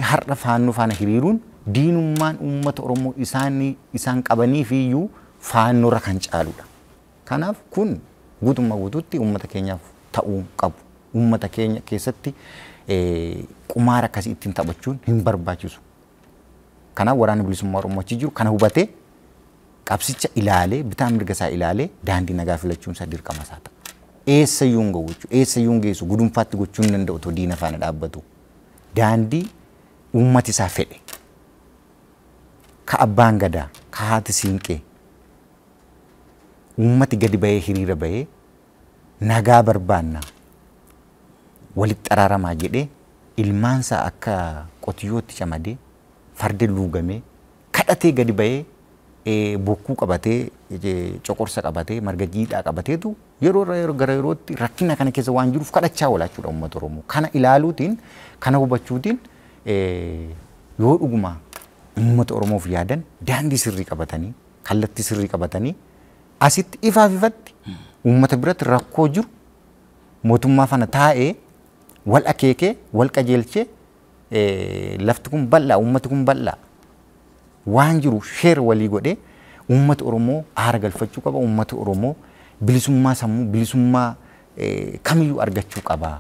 Har'a Faannoo faana hiriiruun diinummaan uummata Oromoo isaan qabaniif iyyuu Faannoorra kan caaludha. Kanaaf kun guutummaa guutuutti uummata keenyaaf ta'uu qabu. Uummata keenya keessatti qumaara akkasii ittiin taphachuun hin barbaachisu. Kanaaf Waraanni Bilisummaa Oromoo achi jiru kana hubatee, qabsicha ilaalee, bitaa mirga isaa ilaalee, daandii nagaa filachuun isaa dirqama isaa ta'a. Eessayyuu hin gahu jechuudha. Eessayyuu hin geessu, gudunfaatti gochuu hin danda'u otoo diina faana dhaabbatu. Daandii uummati isaa fedhe. Ka abbaan gadaa, ka haati siinqee, uummati gadi bahee hiriira bahee nagaa barbaanna, walitti araaramaa jedhee, ilmaansaa akka qotiyyootti camadee, farda luugamee kadhatee gadi bahee, bokkuu qabatee, coqorsa qabatee, marga jiidhaa qabateetu yeroo irraa yeroo gara yerootti rakkina kana keessa waan jiruuf kadhachaa oola jechuudha uummata Oromoo. Kana ilaaluutiin, kana hubachuutiin, yoo dhuguma uummata Oromoof yaadan daandii sirrii qabatanii, kallattii sirrii qabatanii, asitti ifaaf ifatti uummata biratti rakkoo jiru mootummaa fana taa'ee wal akeekee wal qajeelchee, lafti kun bal'aa, uummati kun bal'aa, waan jiru share walii godhee uummata Oromoo aara galfachuu qaba. Uummata Oromoo bilisummaa sammuu, bilisummaa kamiyyuu argachuu qaba.